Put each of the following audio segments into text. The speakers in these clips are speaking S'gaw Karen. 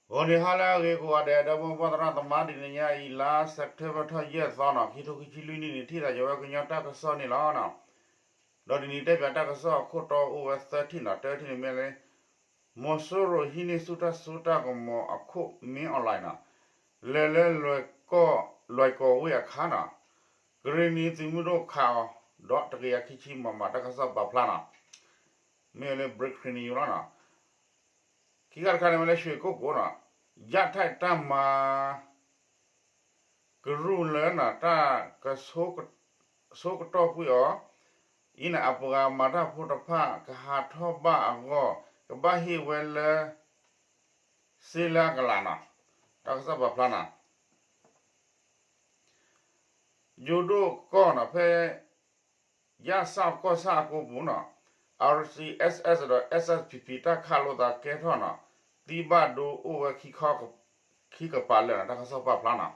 ဂီၤနံၤဟါလၢအဂ့ၤကိးဂၤဒဲး ဒီပုၢ်ဝဲၢ်သရၣ်သမါ တနံၤညါအံၤ လါစဲးပထ့ဘၢၣ်ထီၣ်ယဲၢ်သီန့ၣ် ခံထိခံဆံလွံၢ်နံၣ်န့ၣ် ထံၣ်သးယဝဲကညီတၢ်ကစီၣ်န့ၣ်လီၤ. ဒီးတနံၤတဲပၠးတၢ်ကစီၣ်အခိၣ်တီအိၣ်ဝဲသၢထံၣ်န့ၣ်, တၢထံၣ်န့ၣ်မ့ၢ်လၢ မီၤစိရိၤဟံးန့ၢ်ဆူၣ်တၢ်စိတၢ်ကမီၤအခိၣ် မင်းအောင်လှိုင်န့ၣ် လဲၤလၢလွိုင်ကော်, လွိုင်ကော်အဝ့ၢ်အခါန့ၣ် ကရ့ၣ်နံၤသုးမုၢ်ဒိၣ်ခးအီၤ ဒီးတကယၤခံဆံ မမ တၢ်ကစီၣ်ပာ်ဖျါန့ၣ် မ့ၢ်လၢ breaking news လီၤန့ၣ်. ခံခါတခါန့ၣ်မ့ၢ်လၢ ရွှေကုက္ကိုန့ၣ် ယၣ်ထၣ်တၢ်မၤ ကရူၢ်လၢန့ၣ် တၢ်ကဆိကတီၢ်ကွံာ်အီၤ အံၤန့ၣ် အပှၤမၤတၢ်ဖိတဖၣ် ကဟးထီၣ်ဘၣ်အဂီၢ် ကဘၣ်ဟ့ၣ်ဝဲလၢ စ့လၢအကလးန့ၣ် တၢ်ကစီၣ်ပာ်ဖျါန့ၣ် ယိၤဒိၣ်ကီၢ်န့ၣ် ဖဲ ယၣ်စၣ်ကီၢ်ဆၣ်အကိပူၤန့ၣ် RCSS ဒီး SSPP တၢ်ခးလိာ်သးကဲထီၣ်န့ၣ် သံဘၣ်ဒိအိၣ်ဝဲ ခံကပၤလၢာ်န့ၣ် တၢ်ကစီၣ်ပာ်ဖျါန့ၣ်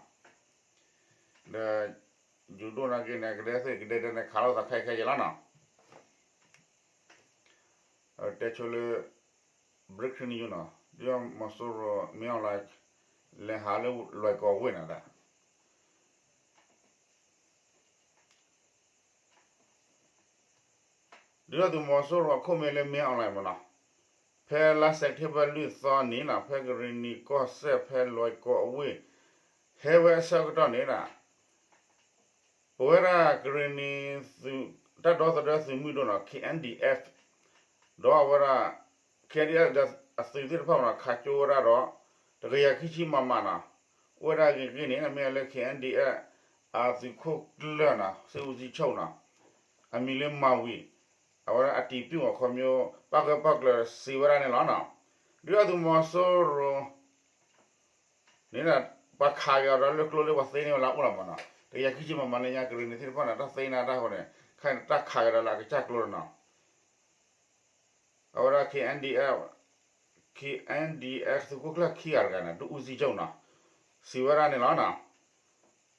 ဒီး ယိၤဒိၣ်နာ်က့န့ၣ် ကဒဲသ့ၣ်ကဒဲဒဲန့ၣ် ခးလိာ်သးခဲအံၤခဲအံၤလီၤန့ၣ်. တဲဆိလၢ breaking news န့ၣ် ဒုၣ်ဒါသုးမီၤစိရိၤ မင်းအောင်လှိုင် လဲၤဟးလၢလွိုင်ကော်ဝ့ၢ်န့ၣ်ဒၣ် ဒုၣ်ဒါသုးမီၤစိရိၤအခိၣ်မ့ၢ်လၢ မင်းအောင်လှိုင် မ့ၢ်န့ၣ်, ဖဲလါစဲးပထ့ဘၢၣ်လွံၢ်သီန့ၣ်န့ၣ် ဖဲကရ့ၣ်နံၤကီၢ်စဲၣ် ဖဲလွိုင်ကော်အဝ့ၢ် ဟဲဝဲအဆၢကတီၢ်န့ၣ်ဒၣ် ပဝဲဒၣ်ကရ့ၣ်နံၤ တၢ်ဒီသဒၢသုးမုၢ်ဒိၣ်န့ၣ် KNDF ဒီးအဝဲဒၣ် KNDF ဒီးအသုးသ့ၣ်တဖၣ်န့ၣ် ခးကၠိဝဲဒၣ်ဒီး တကယၤခံဆံ မမ န့ၣ်, အိၣ်ဝဲဒၣ်အဂ့ၢ်န့ၣ် မ့ၢ်လၢ KNDF အသုးခိၣ်ကျၢၢ်န့ၣ် စစ်ဦးစီးချုပ်န့ၣ် အမံၤလၢ မၤဝံၤ အဝဲဒၣ်အတံၤပၠူၣ်အီၤခီဖျိ ပၣ်ဃဲပၣ်ကျၢၤစံးဝဲဒၣ်န့ၣ်လီၤန့ၣ်. ဒုၣ်ဒါသုးမီၤစိရိၤ န့ၣ် ပှၤခးက့ၤအီၤဒီးလၢကျိလၢပှၤသ့န့ၢ်ဝဲလၢအအိၣ်လီၤမ့ၢ်န့ၣ်, တကယၤခံဆံ မမ န့ၣ်ညါ ကရ့ၣ်နံၤသ့ၣ်တဖၣ်န့ၣ် တၢ်သ့န့ၢ်တၢ်ဃိန့ၣ် ခဲအံၤန့ၣ် တၢ်ခးက့ၤဒီးလၢအကစၢ်ကျိန့ၣ် အဝဲဒၣ် KNDF, KNDF သုးခိၣ်ကျၢၢ်ခံဂၤတဂၤန့ၣ် ဒုစစ်ဦးစီးချုပ်န့ၣ် စံးဝဲဒၣ်န့ၣ်လီၤန့ၣ်.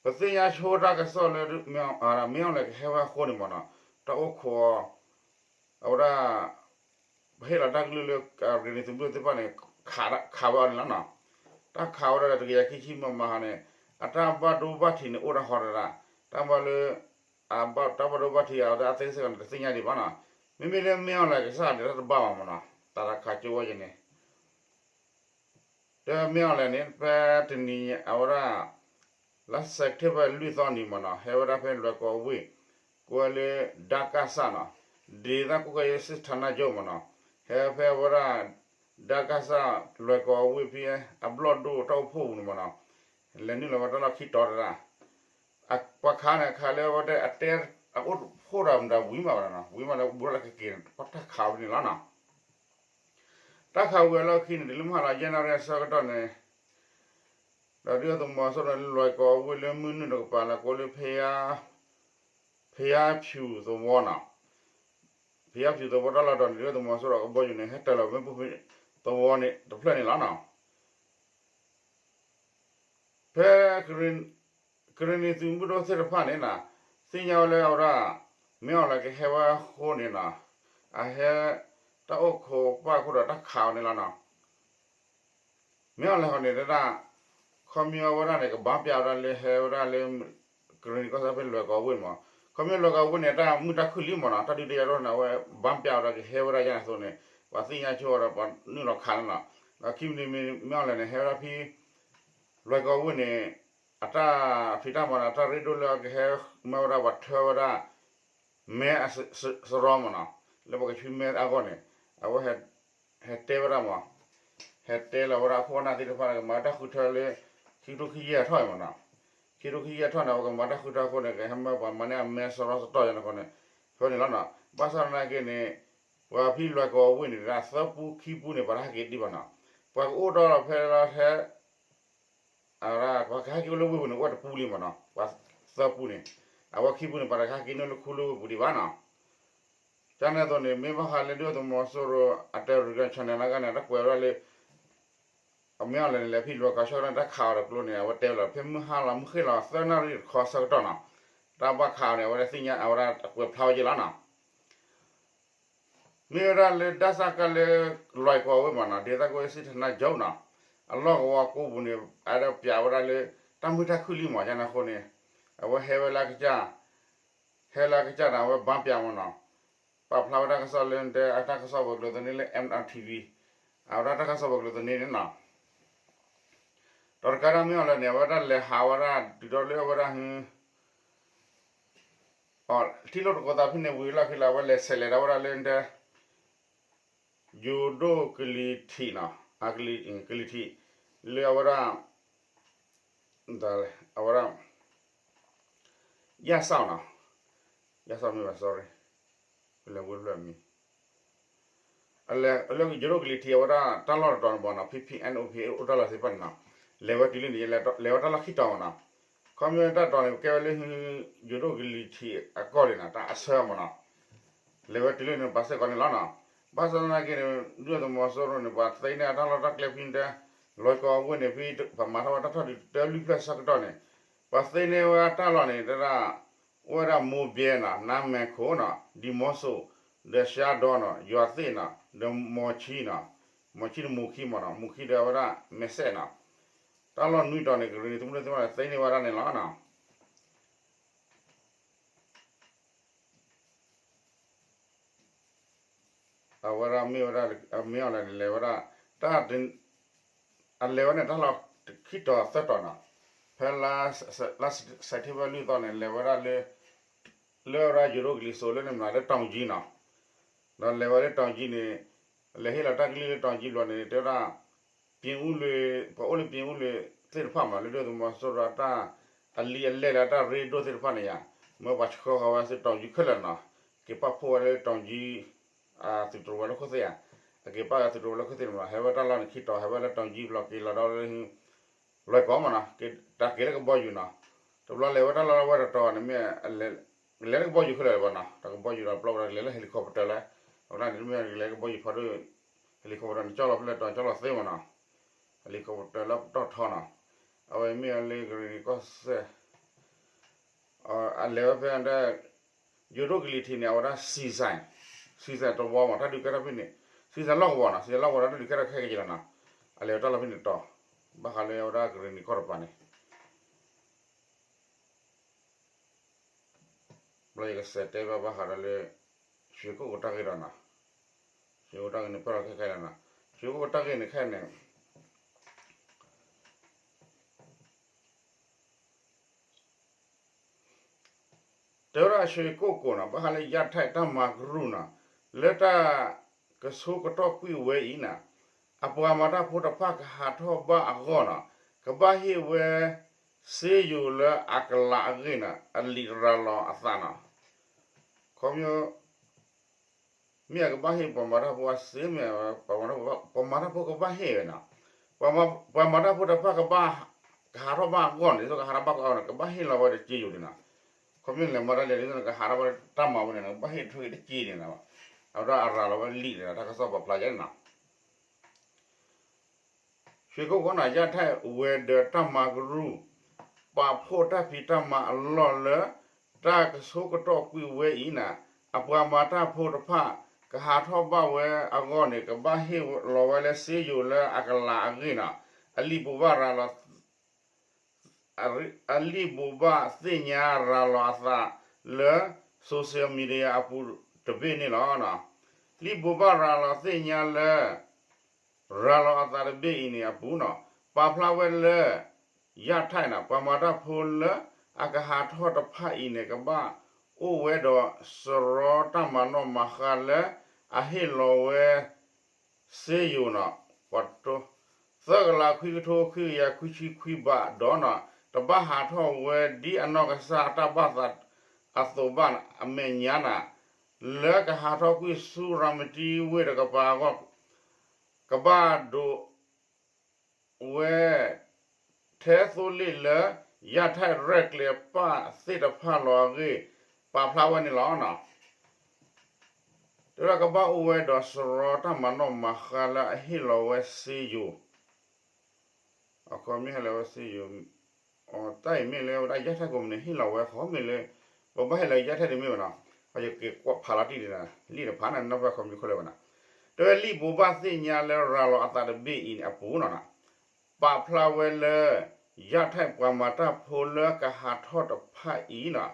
ပသ့ၣ်ညါဆိတၢ်ကစီၣ်လၢ မင်းအောင်လှိုင် ကဟဲဝဲအဃိန့ၣ်မ့ၢ်န့ၣ်, တၢ်အိၣ်ခိး အဝဲဒၣ် ပဟ့ၣ်လီၤတၢ်ကလုၢ်လၢ ကရ့ၣ်နံၤသုးမုၢ်ဒိၣ်သ့ၣ်တဖၣ်န့ၣ် ခးဝဲအီၤန့ၣ်လီၤန့ၣ်. တၢ်ခးဝဲဒၣ်ဒီး တကယၤခံဆံ မမ ဟီန့ၣ် အတၢ်ဘၣ်ဒိဘၣ်ထံးန့ၣ် အိၣ်ဒၣ်ဃီဒီးဒၣ် တၢ်ဘၣ်လၢ တၢ်ဘၣ်ဒိဘၣ်ထံးအတၢ်သ့စ့ၢ်ကီးန့ၣ် တသ့ၣ်ညါဒံးဘၣ်န့ၣ်. မ့မ့ၢ်လၢ မင်းအောင်လှိုင် ကစၢ်ဒၣ်တၢ်တဘၣ်ဘၣ်မ့ၢ်န့ၣ်, တၢ်တခးကၠိဝဲယဲန့ၣ် တမင်းအောင်လှိုင် န့ၣ် ဖဲတနံၤအဝဲဒၣ် လါစဲးပထ့ဘၢၣ်လွံၢ်သီန့ၣ်မ့ၢ်န့ၣ် ဟဲဝဲဒၣ်ဖဲလွိုင်ကော်ဝ့ၢ် ကိးဝဲလၢ ဒါကစ န့ၣ်, ဒေသကွပ်ကဲရေးစစ်ဌာနချုပ် မ့ၢ်န့ၣ်, ဟဲဖဲဝဲဒၣ် ဒါကစ လွိုင်ကော်ဝ့ၢ်ဖဲအဘျီၣ်ဒိၣ်တၢ်အိၣ်ဖှိၣ်ပူၤန့ၣ်မ့ၢ်န့ၣ်, လဲၤနုာ်လီၤဝဲတၢ်လီၢ်ခံတီၤတဒၣ် ပှၤခးန့ၣ် ခးလၢအဝဲဒၣ်အတဲ အအိၣ်ဖှိၣ်ဒီးမတၤဝံၤမးဝဲဒၣ်န့ၣ်, ဝံၤမးလၢဘူးထီၣ်လၢကက့ၤန့ၣ် ပှၤတၢ်ခးဝဲဒၣ်န့ၣ်လီၤန့ၣ်. တၢ်ခးဝံၤအလီၢ်ခံန့ၣ် တုၤလၢမုၢ်ဟါလီၤယဲၢ်နၣ်ရံၣ်အဆၢကတီၢ်န့ၣ် ဒီးဒုၣ်ဒါသုးမီၤစိရိၤန့ၣ် လွိုင်ကော်ဝ့ၢ်လၢမုၢ်နုာ်တကပၤလၢကိးလၢ ဖယါဖၠူးသဝီန့ၣ်, ဖယါဖၠူးသဝီတၢ်လီၢ်ဒီးန့ၣ် ဒုၣ်ဒါသုးမီၤစိရိၤအကဘီယူၤန့ၣ် ဟဲတၢၤလီၤမ့ၣ်ပိၢ်ဖဲသဝီန့ၣ်တဖျၢၣ်န့ၣ်လီၤန့ၣ်. ဖဲ ကရ့ၣ်နံၤသုးမုၢ်ဒိၣ်သ့ၣ်တဖၣ်န့ၣ်န့ၣ် သ့ၣ်ညါဝဲလၢအဝဲဒၣ် မင်းအောင်လှိုင် ကဟဲဝဲအဃိန့ၣ်န့ၣ် အဟဲ တၢ်အိၣ်ခိးပၣ်အဃိဒီးတၢ်ခးအီၤန့ၣ်လီၤန့ၣ်. မင်းအောင်လှိုင် ဟီန့ၣ်ဒၣ် ခီဖျိအဝဲဒၣ်န့ၣ် ကဘါပျးဝဲဒၣ်လၢဟဲဝဲဒၣ်လၢ ကရ့ၣ်နံၤကီၢ်ဆၣ်ဖဲလွိုင်ကော်ဝ့ၢ်မ့ၢ်, ခီဖျိလွိုင်ကော်ဝ့ၢ်န့ၣ် တၢ်မုာ်တၢ်ခုၣ်လံမ့ၢ်န့ၣ်, တၢ်ဒုးတယၤဒိၣ်န့ၣ် အဝဲဘါပျးဝဲဒၣ်ကဟဲဝဲဒၣ်ယါန့ၣ်အသိးန့ၣ် ပှၤသ့ၣ်ညါဆိဒီးပှၤနုာ်လီၤခးန့ၣ်လီၤ. ဒီးခံမံၤတမံၤ မင်းအောင်လှိုင် န့ၣ် ဟဲဝဲဒၣ်ဖဲ လွိုင်ကော်ဝ့ၢ်န့ၣ် အတၢ်ဖံးတၢ်မၤန့ၣ် အတၢ်ရ့ဒိၣ်လၢအကဟဲမၤဝဲဒၣ်ပှၤထၢဝဲဒၣ် မဲအစရီမ့ၢ်န့ၣ်, လၢပှၤကဆူမဲအဂီၢ်န့ၣ် အဝဲ ဟဲတဲဝဲဒၣ်မ့ၢ်, ဟဲတဲလီၤဝဲဒၣ်အခိၣ်အနၢ်သ့ၣ်တဖၣ်န့ၣ် ကမၤတၢ်ဃုထၢလၢ ခံကထိခံဆံယဲၢ်ထီၣ်အံၤမ့ၢ်န့ၣ်, ခံကထိခံဆံယဲၢ်ထီၣ်န့ၣ် အဝဲကမၤတၢ်ဃုထၢအဃိန့ၣ် ကဟဲမၤပှၤမၤန့ၢ်အမဲစရီစတီၢ်ယါန့ၣ်အဃိန့ၣ်, ဖဲန့ၣ်လီၤန့ၣ်. ဘၣ်ဆၣ်သနာ်က့န့ၣ် ပှၤဖဲလွိုင်ကော်ဝ့ၢ်န့ၣ် သၢပူခံပူန့ၣ် ပှၤတဟဲက့ၤဒံးဘၣ်န့ၣ်, ပှၤကအိၣ်ဒီးလီၤဖဲလီၤထဲ အဝဲဒၣ် ပှၤကဟဲက့ၤအိၣ်လၢဝ့ၢ်ပူၤန့ၣ် အိၣ်တပူလံမ့ၢ်န့ၣ်, ပှၤသၢပူန့ၣ်, အဝဲခံပူန့ၣ် ပှၤတဟဲက့ၤအိၣ်လၢခူလၢဝ့ၢ်ပူၤဒံးဘၣ်န့ၣ်. ကန့ၣ်အသိးန့ၣ် မ့ၢ်ဘၣ်ဃးလၢဒုၣ်ဒါသုးမီၤစိရိၤအတၢ်ရဲၣ်တၢ်ကျဲၤ channel နာ်က့န့ၣ် တၢ်ကွဲးဝဲဒၣ်လၢ အမ့ၢ်အီၤလဲၣ်န့ၣ် လဲၤဖဲလွိုင်ကော်ဆၢကတီၢ်န့ၣ် တၢ်ခးအီၤဒီးကျိန့ၣ် အဝဲတဲဝဲလီၤ ဖဲမုၢ်ဟါလီၤမုၢ်ဃ့ၢ်လီၤသၢနၣ်ရံၣ်တခီဆၢကတီၢ်န့ၣ်, တၢ်ဘၣ်ခးအီၤန့ၣ် အဝဲဒၣ်သ့ၣ်ညါ အဝဲဒၣ်အကွဲးဖျါဝဲက့ၤလီၤန့ၣ်. မ့ၢ်ဝဲဒၣ်လၢ ဒါကစ လၢလွိုင်ကော်ဝ့ၢ်မ့ၢ်န့ၣ်, ဒေသကွပ်ကဲရေးစစ်ဌာနချုပ်န့ၣ်, အလီၢ်ကဝီၤကိးပူၤန့ၣ် အဝဲဒၣ်ပျးဝဲဒၣ်လၢ တၢ်မုာ်တၢ်ခုၣ်လံမး ကန့ၣ်အဃိန့ၣ် အဝဲဟဲဝဲလၢကစၢ် ဟဲလၢကစၢ်န့ၣ် အဝဲဘၣ်ပျးမးနီၤ, ပာ်ဖျါဝဲတၢ်ကစီၣ်လၢတဲအတၢ်ကစီၣ်ပှၤကျိၤသန့လၢ M N T V အဝဲဒၣ်တၢ်ကစီၣ်ပှၤကျိၤသန့န့ၣ်နီၤ, ဒီးတကးဒၣ်မ့ၢ်အီၤလၢန့ၣ် အဝဲဒၣ်လဲၤဟးဝဲဒၣ် တုၤထီၣ်လၢအဝဲဒၣ် ထံၣ်လိာ်တကိးသးဖဲန့ၣ်ဝံၤလီၢ်ခံလၢ အဝဲလဲၤဆဲးလဲၤဒၣ်ဝဲဒၣ်လၢတဲ ယိၤဒိၣ်ကလံၤထံးနီၤ, ကလံၤထံး လၢအဝဲဒၣ် အဝဲဒၣ် ယၣ်စီၣ်နီၤ, ယၣ်စီၣ်မ့ၢ်ဘၣ် sorry ပလဲၤဝဲဖျၢၣ်မံၤ လၢယိၤဒိၣ်ကလံၤထံး အဝဲဒၣ်တၢ်လီၢ်တတီၤန့ၣ်ဘၣ်နီၤ P P N O P အိၣ်တၢ်လီၢ်သ့ၣ်တဖၣ်န့ၣ်နီၤ, လဲၤဝဲတုၤလၢန့ၣ် လဲၤဝဲတၢ်လီၢ်ခံတီၤမးနီၤ, ခီဖျိတၢ်တီၤန့ၣ် ကဲဝဲလၢ ယိၤဒိၣ်ကလံၤထံးအကီၢ်လံနီၤ တၢ်အဆၢမးနီၤ, လဲၤဝဲတုၤလၢန့ၣ် ပာ်စ့ၢ်ကီးန့ၣ်လီၤနီၤ, ဘၣ်ဆၣ်သနာ်က့န့ၣ် ဒုၣ်ဒါသုးမီၤစိရိၤန့ၣ် ပှၤသ့န့ၢ်အတၢ်လီၢ်တၢ်ကျဲဖဲန့ၣ်တဲ လွဲၢ်ကီၢ်အဝ့ၢ်န့ၣ် ဖဲပှၤမၤထီၣ်ဝဲတၢ်ထီၣ်ဒုးတၢ်လွံၢ်ဖျၢၣ်ဆၢကတီၢ်န့ၣ် ပှၤသ့န့ၢ်ဝဲတၢ်လီၢ်န့ၣ် တဲဒၣ် အိၣ်ဝဲဒၣ်မိၢ်ဘဲနီၤ နါမဲာ်ခိၣ်နီၤ ဒံၤမီစိၣ် ဒီးရှါဒီနီၤ ယွၤသ့ၣ်နီၤ ဒီးမီၤဆံနီၤ, မီၤဆံန့ၣ်မူၤခံမးနီၤ မူၤခံဒီးအဝဲဒၣ်မဲာ်စဲးနီၤ, တၢ်လီၢ်နွံတီၤန့ၣ် ကရ့ၣ်နံၤသုးမုၢ်ဒိၣ်သ့ၣ်တဖၣ်န့ၣ် သ့န့ၢ်ဝဲဒၣ်န့ၣ်လီၤနီၤ. အဝဲဒၣ်မ့ၢ်ဝဲဒၣ် မ့ၢ်အီၤလဲၣ်န့ၣ် လဲၤဝဲဒၣ် တၢ် အလဲၤဝဲန့ၣ် တၢ်လီၢ်ခံတီၤသၢတီၤနီၤ, ဖဲလါ လါစဲးပထ့ဘၢၣ်လွံၢ်သီန့ၣ် လဲၤဝဲဒၣ်လၢ လၢဝဲဒၣ်ယိၤဒိၣ်ကလံၤစိးလၢန့ၣ်မး လၢတီၤကၠံနီၤ, ဒီးလဲၤဝဲလၢတီၤကၠံန့ၣ် လဲၤဟ့ၣ်လီၤတၢ်ကလုၢ်လၢတီၤကၠံဘျီန့ၣ် တဲဝဲဒၣ် ပၠ့အူလွံၢ် ပှၤအိၣ်လၢပၠ့အူလွံၢ်သ့ၣ်တဖၣ်မး လၢဒုၣ်ဒါသုးမီၤစိရိၤအတၢ် အလံာ်အလဲၢ်လၢတၢ်ရ့ဒိၣ်သ့ၣ်တဖၣ်န့ၣ်ယါ, မ့ၢ်ပှၤဆှၢဃီၤဝဲဆူတီၤကၠံခဲလၢာ်နီၤ, က့ၤပာ်ဖှိၣ်ဝဲလၢတီၤကၠံ သုးတရူးဝဲလၢခိၣ်သ့ၣ်ဧါ, အက့ၤပာ်သုးတရူးဝဲလၢခိၣ်သ့ၣ်န့ၣ်မး ဟဲဝဲတၢ်လီၢ်န့ၣ်ခံတီၤ ဟဲဝဲလၢတီၤကၠံဘျီက့ၤလီၤဒီးလၢ လွဲၢ်ကီၢ်မးနီၤ, တၢ်က့ၤလၢကဘီယူၤနီၤ, တဘျီလဲၤဝဲတၢ်လီၢ်လၢဝဲတတီၤန့ၣ်မ့ၢ် လဲၤလၢကဘီယူၤခဲလၢာ်ဘၣ်နီၤ, တၢ်ကဘီယူၤဒီးပျီဝဲဒၣ်လဲၤလၢ helicopter လၢ အဝဲဒၣ်န့ၣ်မ့ၢ်လဲၤလၢကဘီယူၤဖီဒိၣ် helicopter န့ၣ် ကၠီၣ်လီၤဖဲလဲၣ်တီၤ ကၠီၣ်လီၤသ့မးနီၤ, helicopter လၢပတီၢ်ထီနီၤ, အဝဲမ့ၢ်အီၤလၢကရ့ၣ်နံၤကီၢ်စဲၣ် အလဲၤဝဲဖဲဒၣ် ယိၤဒိၣ်ကလံၤထံးန့ၣ် အဝဲဒၣ် စံစဲ စံစဲတဝီမး တၢ်ဒုးကဲထီၣ်ဖဲန့ၣ် စံစဲလီၢ်ကဝီၤနီၤ စံစဲလီၢ်ကဝီၤတၢ်ဒုးကဲထီၣ်ခဲက့ၤလီၤနီၤ, အလဲၤဝဲတၢ်လီၢ်ဖဲန့ၣ်တီၤ ဘၣ်ဃးလၢအဝဲဒၣ်ကရ့ၣ်နံၤကီၢ်တပၤန့ၣ် ဘျီယကစးတဲဘၣ်ဘၣ်ဃးဒီးလၢ ရွှေကုက္ကိုတၢ်ဂ့ၢ်ဒီးနီၤ, ရွှေကုက္ကိုတၢ်ဂ့ၢ်န့ၣ် ပၢၢ်လီၤခဲခါလီၤနီၤ, ရွှေကုက္ကိုတၢ်ဂ့ၢ်န့ၣ်ခဲအံၤန့ၣ် တဲဝဲဒၣ် ရွှေကုက္ကိုနီၤ ဘၣ်ဃးလၢ ရထိုက် တၢ်မၤကရူၢ်နီၤ လၢတၢ်ကဆိကတီၢ်ကွံာ်ဝဲအံၤနီၤ အပှၤမၤတၢ်ဖိတဖၣ်ကဟးထီၣ်ဘၣ်အဂီၢ်နီၤ ကဘၣ်ဟ့ၣ်ဝဲ စ့ယိၤလၢအကလးအဂ့ၢ်နီၤ အလံာ်ရၤလီၤအသးနီၤ ခီ မ့ၢ်အကဘၣ်ဟ့ၣ်ပှၤမၤတၢ်ဖိအစ့မ့ၢ် ပှၤမၤတၢ်ဖိကဘၣ်ဟ့ၣ်ဝဲနီၤ, ပှၤမၤတၢ်ဖိတဖၣ်ကဘၣ် ကဟးထီၣ်ဘၣ်အဂီၢ်န့ၣ် ဒ်သိးကဟးထီၣ်ဘၣ်အဂီၢ်န့ၣ် ကဘၣ်ဟ့ၣ်လီၤဝဲတက့ယိၤန့ၣ်နီၤ, ခီမ့ၢ်လဲၤမၤတၢ်လဲၤဒ်သိးကဟးထီၣ်ဘၣ်တၢ်မၤဝဲန့ၣ် ကဘၣ်ဟ့ၣ်ထွဲက့ၤတက့န့ၣ်နီၤ, အဝဲဒၣ်အရၤလီၤဝဲလံာ်န့ၣ် တၢ်ကစီၣ်ပာ်ဖျါယဲန့ၣ်နီၤ ရွှေကုက္ကိုနီၤ ရထိုက်ဝဲဒီးတၢ်မၤကရူၢ် ပာ်ဖှိၣ်တၢ်ဖံးတၢ်မၤအလီၢ်လၢ တၢ်ကဆိကတီၢ်ကွံာ်ဝဲအံၤနီၤ အပှၤမၤတၢ်ဖိတဖၣ် ကဟးထီၣ်ဘၣ်ဝဲအဂီၢ်န့ၣ် ကဘၣ်ဟ့ၣ်လီၤဝဲလၢစ့ယိၤလၢအကလးအဂ့ၢ်နီၤ အလံာ်ဘိးဘၣ်ရၤလီၤ အလံာ်ဘိးဘၣ်သ့ၣ်ညါရၤလီၤအသးလၢ social media အပူၤတဘ့ၣ်န့ၣ်လီၤ. လံာ်ဘိးဘၣ်ရၤလီၤသ့ၣ်ညါလၢ ရၤလီၤအသးတဘ့ၣ်အံၤန့ၣ်အပူၤနီၤ ပာ်ဖျါဝဲလၢ ရထိုက်နီၤ ပှၤမၤတၢ်ဖိလၢအကဟးထီၣ်တဖၣ်အံၤန့ၣ် ကဘၣ်အိၣ်ဝဲဒီးစရီတၢ်မၤနီၣ်မၤဃါလၢအဟ့ၣ်လီၤဝဲ စ့ယိၤနီၤ ပှၤတိ သၢကလးခွံကထိခွံကယၤခွံဆံခွံဘးဒီးနီၤ တဘၣ်ဟးထီၣ်ဝဲဒ်အနီၢ်ကစၢ်အတၢ်ဘၣ်သးအသိးဘၣ်အမဲာ်ညါနီၤ လၢကဟးထီၣ်ကွံာ်ဆူရၤမတံဝ့ၢ်တကပၤအဂီၢ် ကဘၣ်ဒိး ဝဲ ထဲသိလ့ၣ်လၢ ရထိုက်ရဲၣ်ကျဲၤပၣ်သ့ၣ်တဖၣ်လီၤအဂ့ၢ် ပာ်ဖျါဝဲန့ၣ်လီၤ. တဲဝဲဒၣ်ကဘၣ်အိၣ်ဝဲဒီးစရီတၢ်မၤနီၣ်မၤဃါလၢအဟ့ၣ်လီၤဝဲစ့ယိၤ အခီမ့ၢ်ဟဲလီၤဝဲစ့ယိၤ တၢ်အံၤမ့ၢ်လၢဝဲဒၣ် ရထိုက် ကုမ္ပဏီ ဟ့ၣ်လီၤဝဲ ခီမ့ၢ်လၢ ပဘၣ်ဟ့ၣ်လီၤ ရထိုက် တမ့ၢ်ဘၣ်နီၤ ယက့ၤကွၢ်ဖးလီၤတံၢ်ဒံး လံာ်တဖၣ်န့ၣ် နီၢ်ဖၢၣ်ခီမ့ၢ်ခိၣ်လၢၤဘၣ်နီၤ တဲဝဲလံာ်ဘိးဘၣ်သ့ၣ်ညါလၢရၤလီၤအသးတဘ့ၣ်အံၤန့ၣ်အပူၤနီၤ ပာ်ဖျါဝဲလၢ ယၣ်ထဲၣ်ပှၤမၤတၢ်ဖိလၢကဟးထီၣ်တဖၣ်အံၤန့ၣ်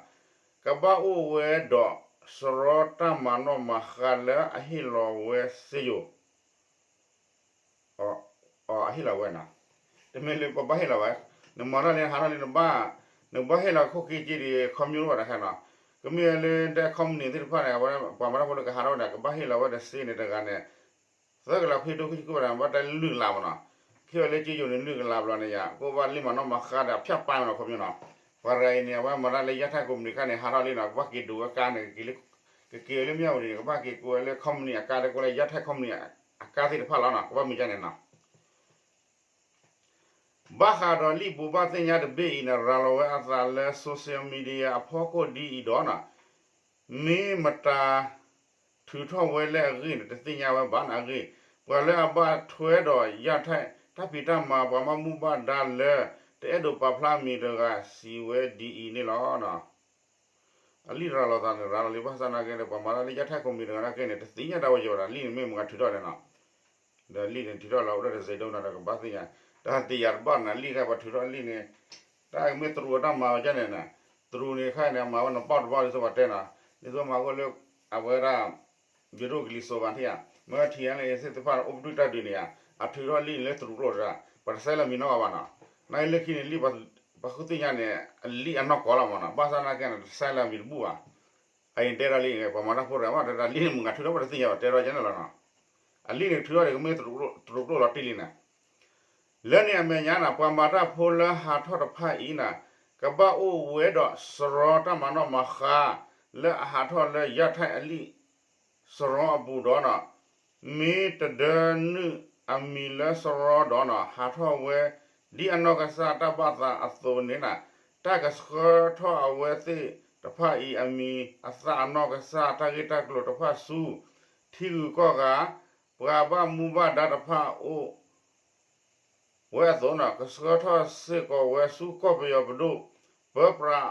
ကဘၣ်အိၣ်ဝဲဒီး စရီတၢ်မၤနီၣ်မၤဃါလၢအဟ့ၣ်လီၤဝဲစ့ယိၤ အဟ့ၣ်လီၤဝဲန့ၣ်, တမ့ၢ်လၢပဘၣ်ဟ့ၣ်လီၤဝဲ, နမၤထီၣ်လံ နဟးထီၣ်လံ နဘၣ်, နဘၣ်ဟ့ၣ်လီၤခိၣ်က့က့ဒံး ခီမညီဘၣ်တခါန့ၣ်, ကမ့ၢ်လၢဒဲ company သ့ၣ်တဖၣ်န့ၣ် အဝဲပှၤမၤတၢ်ဖိလၢကဟးထီၣ်ဝဲန့ၣ် ကဘၣ်ဟ့ၣ်လီၤဝဲဒီးစ့န့ၣ်တဂၤန့ၣ် သၢကလးခွံဒိၣ်ခံဆံခွံဘၣ်န့ၣ် ဘၣ်တဲလွံၢ်ကလးမ့ၢ်နီၤ, ကဟ့ၣ်ဝဲလၢစ့ယိၤန့ၣ် လွံၢ်ကလးဘျီန့ၣ်ယါ ကအိၣ်ဘၣ်လံမၤနီၣ်မၤဃါဒီးအဖၠၣ်ပာ်မ့ၢ်နီၤ ခီမညီနီၤ, ပှၤတဂၤအံၤန့ၣ် အဝဲမၤတၢ်လၢယၣ်ထဲၣ် company ခါန့ၣ် ဟးထီၣ်လံနီၤ ကဘၣ်က့ၤဒိးဝဲကါန့ၣ် ကက့ၤဝဲလၢမၠၣ်ဝတံၤန့ၣ် ကဘၣ်က့ၤကိးဝဲလၢ company အကါ တဲကိးလၢယၣ်ထဲၣ် company အကါသ့ၣ်တဖၣ်လီၤနီၤ ကဘၣ်မ့ၢ်ကန့ၣ်နီၤ ဘၣ်ဃးဒီးလံာ်ဘိးဘၣ်သ့ၣ်ညါတဘ့ၣ်အံၤန့ၣ် ရၤလီၤဝဲအသးလၢ social media အဖီခိၣ်ဒ်အံၤဒီးနီၤ, မ့ၢ်မတၤထုးထီၣ်ဝဲလၢအဂ့ၢ်န့ၣ် တသ့ၣ်ညါဝဲဘၣ်န့ၣ်အဂ့ၢ်, ပှၤလၢအဘၣ်ထွဲဒီးယၣ်ထဲၣ် တၢ်ဖံးတၢ်မၤ ပှၤဘၣ်မူဘၣ်ဒါလၢ တအဲၣ်ဒိးပာ်ဖျါမံၤတဂၤစံးဝဲဒ်အံၤန့ၣ်လီၤ. အလံာ်ရၤလီၤသးန့ၣ် ရၤလီၤလံ ဘၣ်ဆၣ်သနာ်က့န့ၣ် ပှၤမၤတၢ်လၢယၣ်ထဲၣ် company တဂၤနာ်က့န့ၣ် တသ့ၣ်ညါတၢ်ဝဲယဲဘၣ်ဒီး လံာ်န့ၣ်မ့ၢ်မတၤထုးထီၣ်န့ၣ်နီၤ, ဒီးလံာ်န့ၣ်ထုးထီၣ်လီၤ အိၣ်ဒီးတစဲးဒိနၤဒီးကဘၣ်သ့ၣ်ညါ, တၢ်သ့ၣ်ယၤတဘၣ်နၤ လံာ်ခါပှၤထုးထီၣ်လံာ်န့ၣ်, တၢ်ကမ့ၢ်တရူးအတၢ်မၤဝဲကန့ၣ်နီၤ, တရူးန့ၣ်ခါန့ၣ် အမၤဝဲနဘၣ်တဘၣ်ဒ်သိးပှၤတဲနီၤ, ဒ်သိးမၤဃိလၢ အဝဲဒၣ် ယိၤဒိၣ်ကလံၤစိးဘၣ်ထံၣ်ဧါ, မ့ၢ်ထံၣ်ဧါလၢအ့ၤသ့ၣ်တဖၣ်န့ၣ် အိၣ်ပတုာ်တၢ်ဒုးန့ၣ်ဧါ, အထုးထီၣ်လံာ်န့ၣ်လၢတရူးကျိာ်တဂၤ, ပှၤတဆဲးလၢမံၤနီၢ်ဂၤဘၣ်နီၤ, နာ်က့လၢခံန့ၣ် လံာ်ပှၤဃုသ့ၣ်ညါန့ၣ် အလံာ်အနီၢ်ကီၢ်လီၤမ့ၢ်နီၤ, ဘၣ်ဆၣ်သနာ်က့န့ၣ် တဆဲးလၢမံၤတဘူၣ်ဘၣ် အအံၤတဲဒၣ်လံ ပှၤမၤတၢ်ဖိတဂၤမ့ၢ်တဲဒၣ်လံန့ၣ် မုၢ်ဂၤထုးထီၣ်ဝဲတသ့ၣ်ညါဘၣ် တဲထီၣ်ကဲန့ၣ်လီၤနီၤ, အလံာ်န့ၣ်ထုးထီၣ်န့ၣ် ကမ့ၢ်တရူးကျိာ်လီၤတံၢ်လံန့ၣ်, လၢန့ၣ်အမဲာ်ညါန့ၣ် ပှၤမၤတၢ်ဖိလၢဟးထီၣ်တဖၣ်အံၤန့ၣ် ကဘၣ်အိၣ်ဝဲဒီးစရီတၢ်မၤနီၣ်မၤဃါ လၢအဟးထီၣ်လၢယၣ်ထဲၣ်အလံာ်စရီအပူၤဒီးနီၤ, မ့ၢ်တဒၢနုာ်အမံၤလၢစရီဒီးနီၤ ဟးထီၣ်ဝဲ ဒ်အနီၢ်ကစၢ်တၢ်ဘၣ်သးအသိးန့ၣ်နီၤ, တၢ်ကဆှၢထီၣ်အဝဲသ့ၣ်တဖၣ်အံၤအမံၤအသၣ်အနီၢ်ကစၢ်တၢ်ဂ့ၢ်တၢ်ကျိၤတဖၣ်ဆူ ထံဂုၤကီၢ်ဂၤ ပှၤဘၣ်မူဘၣ်ဒါတဖၣ်အိၣ် ဝဲအသိးန့ၣ် ကဆှၢထီၣ်စ့ၢ်ကီးဝဲဆူကီၢ်ပယီၤပဒိၣ် ပၢ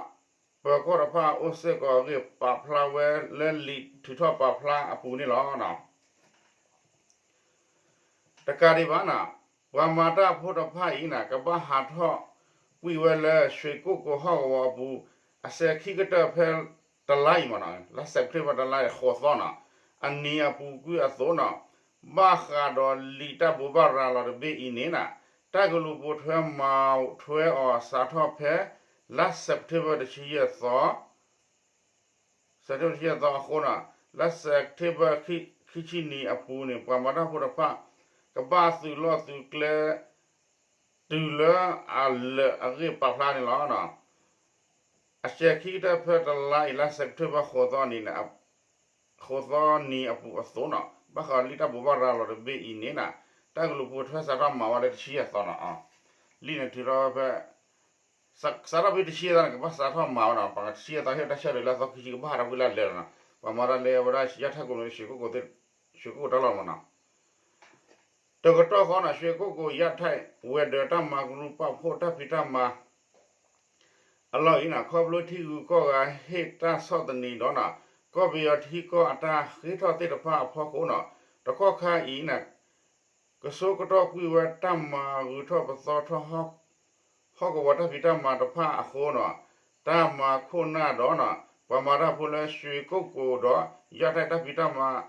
ပြး ပၢၤကီၢ်တဖၣ်အိၣ်စ့ၢ်ကီးအဂ့ၢ် ပာ်ဖျါဝဲလၢလံာ်ထုးထီၣ်ပာ်ဖျါအပူၤန့ၣ်လီၤ. တကးဒံးဘၣ်န့ၣ် ပှၤမၤတၢ်ဖိတဖၣ်အံၤန့ၣ် ကဘၣ်ဟးထီၣ်ကွံာ်ဝဲလၢ ရွှေကုက္ကိုဟီၣ်ကဝီၤအပူၤ အစဲၤခံကတၢၢ်ဖဲတလါအံၤမ့ၢ်နီၤ လါစဲးပထ့ဘၢၣ်တလါအံၤ ဃိးသီန့ၣ် အနံၤအပူၤကွံာ်အသိးန့ၣ် ဘၣ်ဃးဒီးလံာ်တၢ်ဘိးဘၣ်ရၤလီၤတဘ့ၣ်အံၤန့ၣ်နီၤ တၢ်ကလူးပိာ်ထွဲမၤထွဲအီၤစးထီၣ်ဖဲ လါစဲးပထ့ဘၢၣ်တဆံယဲၢ်သီ စဲးပထ့ဘၢၣ်တဆံယဲၢ်သီအဃိန့ၣ် လါစဲးပထ့ဘၢၣ်ခံဆံနံၤအပူၤန့ၣ် ပှၤမၤတၢ်ဖိတဖၣ် ကဘၣ်သုးလီၢ်သုးကျဲ တုၤလၢအလၢာ်အဂ့ၢ်ပာ်ဖျါန့ၣ်လီၤ. အစဲၤခံကတၢၢ်ဖဲတလါအံၤ လါစဲးပထ့ဘၢၣ် ဃိးသီနံၤန့ၣ် ဃိးသီနံၤအပူၤအသိးန့ၣ် ဘၣ်ဃးလံာ်တၢ်ဘိးဘၣ်ရၤလီၤတဘ့ၣ်အံၤန့ၣ်နီၤ တၢ်ကလူးပိာ်ထွဲစးထီၣ်မၤဝဲလၢတဆံယဲၢ်သီန့ၣ် လံာ်န့ၣ်ထုးထီၣ်ဖဲ စးထီၣ်ဖဲတဆံယဲၢ်သီန့ၣ် ကဘၣ်စးထီၣ်မၤဝဲနီၤ ပှၤတဆံယဲၢ်သီဟ့ၣ်တၢ်ဆၢဒုးလၢအသီခံဆံ ကဘၣ်ဟးထီၣ်ကွံာ်လၢအလၢာ်လီၤနီၤ ပှၤမၤတၢ်လၢဝဲဒၣ်ယၣ်ထဲၣ်ကိးမံၤ ရွှေကုက္ကို တၢ်လီၢ်မ့ၢ်နီၤ တကတီၢ်ဃီန့ၣ် ရွှေကုက္ကို ယၣ်ထဲၣ် ဝဲၤဒၢးတၢ်မၤကရူၢ်ပာ်ဖှိၣ်တၢ်ဖံးတၢ်မၤ အလီၢ်အံၤန့ၣ် ခီဖျိထံဂုၤကီၢ်ဂၤဟ့ၣ်တၢ်ဆီၣ်သနံးဒီးနီၤ ကီၢ်ပယီၤထံကီၢ်အတၢ်ဃ့ထီၣ်သ့ၣ်တဖၣ်အဖီခိၣ်နီၤ တကီၢ်ခါအံၤန့ၣ် ကဆိကတီၢ်ကွံာ်ဝဲတၢ်မၤဂုာ်ထီၣ်ပသီထီၣ် ဟီၣ်ကဝီၤတၢ်ဖံးတၢ်မၤတဖၣ်အဃိနီၤ တၢ်မၤခိၣ်နၢ်ဒီးနီၤ ပှၤမၤတၢ်ဖိလၢ ရွှေကုက္ကို ဒီး ယၣ်ထဲၣ်တၢ်ဖံးတၢ်မၤ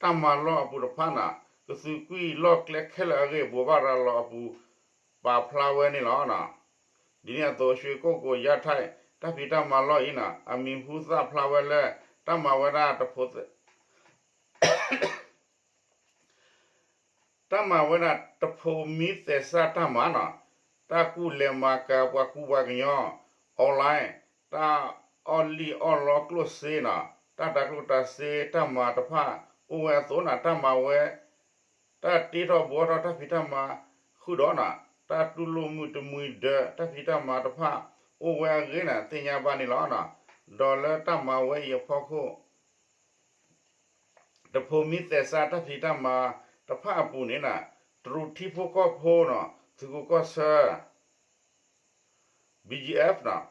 တၢ်မၤလီၢ်အပူၤတဖၣ်န့ၣ် ကသုးကွံာ်လီၢ်ကျဲခဲလၢာ်အဂ့ၢ် ဘိးဘၣ်ရၤလီၤအပူၤ ပာ်ဖျါဝဲန့ၣ်လီၤ. ဒ်န့ၣ်အသိး ရွှေကုက္ကို ယၣ်ထဲၣ် တၢ်ဖံးတၢ်မၤလီၢ်အံၤန့ၣ် အမံၤဟူသၣ်ဖျါဝဲလၢ တၢ်မၤဝဲဒၣ်တဖိ တၢ်မၤဝဲဒၣ်တဖိးမံသဲးစၢ်တၢ်မၤနီၤ, တၢ်ကူၣ်လဲၤမၤကၤပှၤကူပှၤကညီ, online, တၢ်အီၣ်လံၣ်အီၣ်လီကျိၣ်စ့နီၤ, တၢ်တၤကျိၣ်တၤစ့တၢ်မၤတဖၣ်အိၣ်ဝဲအသိးန့ၣ် တၢ်မၤဝဲ တၢ်တ့ထီၣ်ဘှီထီၣ်တၢ်ဖံးတၢ်မၤဃုာ်ဒီးနီၤ, တၢ်တူၢ်လိာ်မုာ်တမှံၤဒၢးတၢ်ဖံးတၢ်မၤတဖၣ်အိၣ်ဝဲအဂ့ၢ်န့ၣ် သ့ၣ်ညါဘၣ်န့ၣ်လီၤ. ဒီးလၢတၢ်မၤဝဲအံၤအဖီခိၣ် တဖိးမံသဲးစၢ်တၢ်ဖံးတၢ်မၤတဖၣ်အပူၤန့ၣ် တရူးထံဖိကီၢ်ဖိနီၤ, သုးခိၣ်ကီၢ်ဆၢ ဘီၣ်ကၠံၣ်အ့ၣ် နီၤ,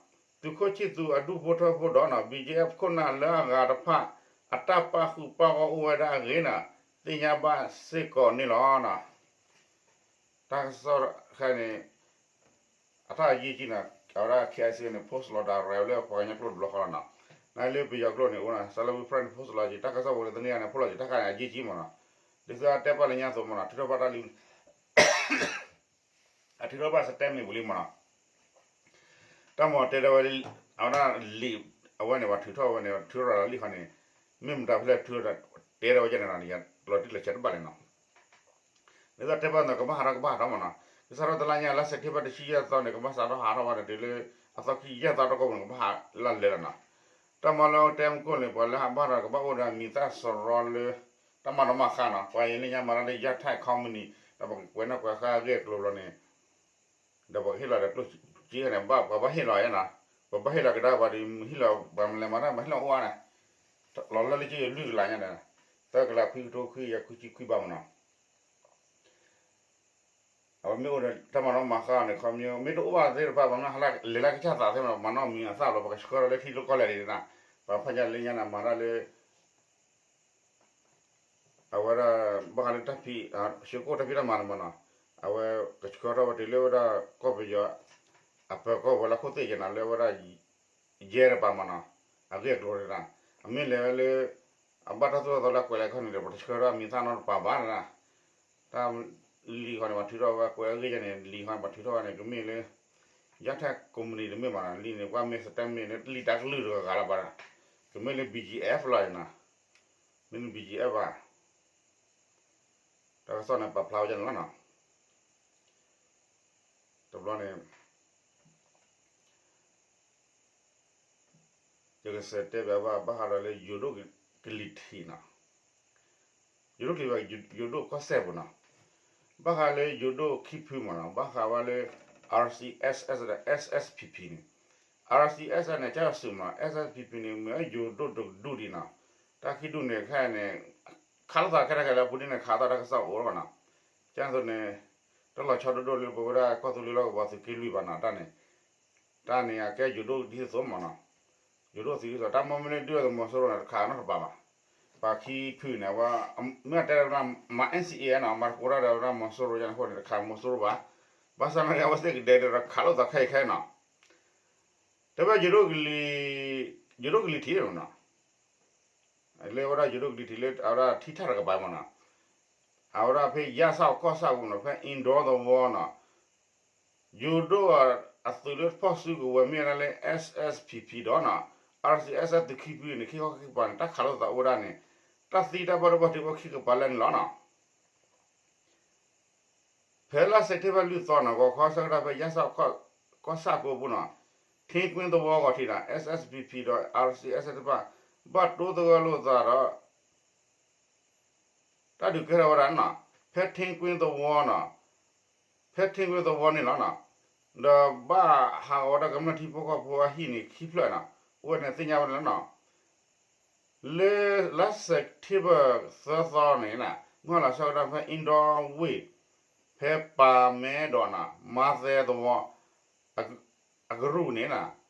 သုးခိၣ်ဆံၣ်သူးအဒူၣ်ဖိထၢဖိဒီးနီၤ, ဘီၣ်ကၠံၣ်အ့ၣ်ခိၣ်နၢ်လၢအဂၤတဖၣ် အတၢ်ပာ်ဃုာ်ပာ်ဂီၢ်အိၣ်ဝဲဒၣ်အဂ့ၢ်န့ၣ် သ့ၣ်ညါဘၣ်စ့ၢ်ကီးန့ၣ်လီၤ. တၢ်ကစီၣ်ခဲအံၤန့ၣ် အတၢ်အယံာ်ကံနီၤ အဝဲဒၣ် KIC န့ၣ် post လီၤဒၣ်ရဲၣ်လၢပှၤကညီကျိာ်တဘျီဃီလီၤနီၤ. နလၢပယီၤကျိာ်န့ၣ်အိၣ်နီၤ စးလၢဝံဖရဲၣ်န့ၣ် post လီၤက့ၤ တၢ်ကစီၣ်ဝဲလၢတနံၤအံၤန့ၣ် post လီၤက့ၤ တၢ်ခါန့ၣ် အယံာ်ကံမ့ၢ်နီၤ. ဒ်သိးအတဲပာ်လၢညါအသိးမ့ၢ်နီၤ ထုးထီၣ်ဘၣ်တၢ်လံ အထုးထီၣ်ဘၣ် statement ဝံၤလံမ့ၢ်နီၤ. တၢ်မၤတဲဒၣ်ဝဲ အဝဲဒၣ်လံာ် အဝဲန့ၣ် ပှၤထုးထီၣ်ဝဲန့ၣ် ထုးထီၣ်လံာ်ခီန့ၣ် မ့ၢ်မတၤဖဲလဲၣ်ထုးထီၣ် တဲဒၣ်ဝဲန့ၣ်နီၤ လီၤတံၢ်လီၤဆဲးတဘၣ်လဲၣ်နီၤ. ဒ်သိးတဲဘၣ်နီၤ ကဘၣ်ဟးထီၣ်ကဘၣ်ဟးထီၣ်မ့ၢ်နီၤ. ကစးထီၣ်တလါညါ လါစဲးပထ့ဘၢၣ်တဆံယဲၢ်သီန့ၣ် ကဘၣ်စးထီၣ်ဟးထီၣ်ဝဲန့ၣ် တုၤလၢအသီခံယဲၢ်သီတကိးပူၤန့ၣ် ကဘၣ်ဟးလၢလၢာ်လီၤနီၤ. တၢ်မၤလၢတဲမုၢ်ကိၣ်န့ၣ် ပှၤလၢအဘၣ်ဒီးကဘၣ်အိၣ်ဒီးမံၤသၣ်စရီလၢ တၢ်မၤနီၣ်မၤဃါနီၤ ပှၤအံၤလၢညါမၤတၢ်လၢ ယၢ်ထၣ် company ဒီးပကကွဲးနီၣ်ကွဲးဃါအဂ့ၢ်အကျိၤလီၤန့ၣ် ဒီးပကဟ့ၣ်လီၤဒီးကျိၣ်စ့န့ၣ် ဘၣ်ပှၤဘၣ်ဟ့ၣ်လီၤယဲနီၤ. ပဘၣ်ဟ့ၣ်လီၤကဒါပှၤဒီး ဟ့ၣ်လီၤပှၤမလဲၤမၤတၢ် ပှၤဟ့ၣ်လီၤအိၣ်အါန့ၣ် လီၤလၢလၢကယုၢ်လွံၢ်ကလးညါဒီး သၢကလးခွံကထိခွံကယၤခွံဆံခွံဘၣ်မ့ၢ်နီၤ. အဝဲမ့ၢ်အိၣ်ဒီးတၢ်မၤနီၣ်မၤဃါန့ၣ် ခီမ့ၢ်မ့ၢ်တအိၣ်ဘၣ်သ့ၣ်တဖၣ် ပှၤမ့ၢ်ဟးလၢလဲၤလၢကစၢ်သးသ့ၣ်မ့ၢ်နီၤ မၤနီၣ်မံၤအသၣ်လီၤ ပကဆှၢထီၣ်လၢထံလၢကီၢ်လဲၣ်ဒ်န့ၣ်နီၤ. ပှၤဖးညါလၢညါန့ၣ် မၤတၢ်လၢ အဝဲဒၣ် ဘၣ်ဃးလၢတၢ်ဖံး ဆှၢကိၣ်တၢ်ဖံးတၢ်မၤန့ၣ်မ့ၢ်နီၤ အဝဲကဆှၢထီၣ်ဝဲတုၤလၢဝဲဒၣ်ကီၢ်ပယီၤ အပၢၤကီၢ်ဝဲလၢခိၣ်သ့ၣ်က့ၤနီၤ လၢဝဲဒၣ် ယဲၢ်တပၤမ့ၢ်နီၤ အဂ့ၢ်အကျိၤန့ၣ် အမ့ၢ်လဲၤဝဲလၢ အဘၣ်တၢ်သိၣ်တၢ်သီလၢကွဲးလၢခီန့ၣ်ဒီး ပတဆှၢထီၣ်အမံၤသၣ်နီတပၤဘၣ်န့ၣ် တၢ်လံၤဃီန့ၣ် ပှၤထုးထီၣ်ဝဲကွဲးအဂ့ၢ်ယဲန့ၣ် လံၤဃီန့ၣ် ပှၤထုးထီၣ်ဝဲန့ၣ် ကမ့ၢ်လၢ ယၢ်ထၣ် company တမ့ၢ်ဘၣ်နီၤ လံၤန့ၣ် ကွၢ်မ့ၢ် statement န့ၣ် လံၤတၢ်ကလုၢ်တဂၤဂၤလၢၤဘၣ် ကမ့ၢ်လၢ ဘီၣ်ကၠံၣ်အ့ၣ်ဖျီၣ်နီၤ မ့ၢ်လၢ ဘီၣ်ကၠံၣ်အ့ၣ်ဘၣ် တၢ်ကစီၣ်န့ၣ် ပာ်ဖျါဝဲဒ်န့ၣ်လီၤနီၤ တဘျီန့ၣ် ယကစံးတဲဘၣ်ဘၣ် ဘၣ်ဃးဒီးလၢယိၤဒိၣ်ကလံၤထံးနီၤ, ယိၤဒိၣ်ကလံၤဘၣ် ယိၤဒိၣ်ကီၢ်စဲၣ်ပူၤနီၤ, ဘၣ်ဃးလၢယိၤဒိၣ်ခံဖုမ့ၢ်နီၤ, ဘၣ်ဃးဝဲလၢ RCSS ဒီး SSPP န့ၣ်, RCSS န့ၣ် ကၢ်စူၤမ့ၢ်နီၤ, SSPP န့ၣ် မ့ၢ်ယိၤဒိၣ်တဒူၣ်ဒံးနီၤ, တၢ်ခံဒူၣ်န့ၣ်ခဲအံၤန့ၣ် ခးလိာ်သးခဲတၢ်ခဲလၢအပူၤဒ်န့ၣ် ခးသးတၢ်ကစီၣ်အိၣ်လီၤနီၤ, ကၢ်သိးန့ၣ် တၢ်လီၤဆီဒိၣ်ဒိၣ်လၢပဝဲဒၣ်ကီၢ်သူလ့ၤလီၢ်ကဝီၤသုးက့လွံၢ်ဘၣ်နီၤ, တၢ်န့ၣ် တၢ်န့ၣ်အကဲယိၤဒိၣ်ဒ်သိးမ့ၢ်နီၤ, ယိၤဒိၣ်သုးဒ်သိး တၢ်မ့မ့ၢ်လၢဒုၣ်ဒါသုးမီၤစိရိၤန့ၣ် တခးနီတပၤဘၣ်, ပှၤခံဖုန့ၣ် အဝဲ မ့ၢ်တဲမၤ NCA နီၤ, မၤသကိးတၢ်ဒီးဝဲဒၣ်မီၤစိရိၤယါန့ၣ်အဃိန့ၣ် တခးမီၤစိရိၤဘၣ်, ဘၣ်ဆၣ်နာ်က့ အဝဲသ့ၣ်ကဒဲကဒဲဒီးခးလိာ်သးခဲအံၤခဲအံၤနီၤ, တဲဝဲ ယိၤဒိၣ်ကလံၤထံးနီၤ, လၢဝဲဒၣ်ယိၤဒိၣ်ကလံၤထံးလၢအဝဲဒၣ်ထံထၣ်တကပၤမ့ၢ်နီၤ, အဝဲဒၣ်ဖဲယါစၢ်ကီၢ်ဆၣ်ပူၤနီၤ, ဖဲအ့ဒီသဝီနီၤ, ယိၤဒိၣ်အသုးလၢဖီၣ်စုကဝဲၤမ့ၢ်ဝဲဒၣ်လၢ SSPP ဒီးနီၤ, RCSS သုးခံဖုန့ၣ် ခံခီခံကပၤန့ၣ် တၢ်ခးလိာ်သးအိၣ်ဝဲဒၣ်န့ၣ် တၢ်သံတၢ်ဘၣ်ဒိဘၣ်ထံးအိၣ်ခံကပၤလၢာ်န့ၣ်လီၤနီၤ. ဖဲလါစဲးပထ့ဘၢၣ်လွံၢ်သီနီၤ, ဂီၤခီဆၢကတီၢ်ဖဲယါစၢ်ကီၢ်ဆၣ်ကိးပူၤနီၤ, ထ့ကွ့သဝီဂီၤထံးနီၤ, SSPP ဒီး RCSS တဖၣ် ဘၣ်တိသဂၢၢ်လိာ်သးဒီး တၢ်ဒုးကဲထီၣ်ဝဲဒၣ်နီၤ, ဖဲထ့ကွ့သဝီနီၤ, ဖဲထ့ကွ့သဝီန့ၣ်လီၤနီၤ, ဒီးဘၣ်ဟးဂီၤဝဲဒၣ်ကမျၢၢ်ထံဖိကီၢ်ဖိအဟံၣ်န့ၣ် ခံဖျၢၣ်နီၤ, အိၣ်ဝဲန့ၣ်သ့ၣ်ညါဝဲန့ၣ်လီၤနီၤ. လၢလါစဲးပထ့ဘၢၣ်သၢသီန့ၣ်နီၤ, မုၢ်ဟါလီၤဆၢကတီၢ်ဖဲအ့ဒီဝ့ၢ်, ဖဲပၤမဲဒီးနီၤ, မါသဲသဝီ အကရူၢ်န့ၣ်နီၤ,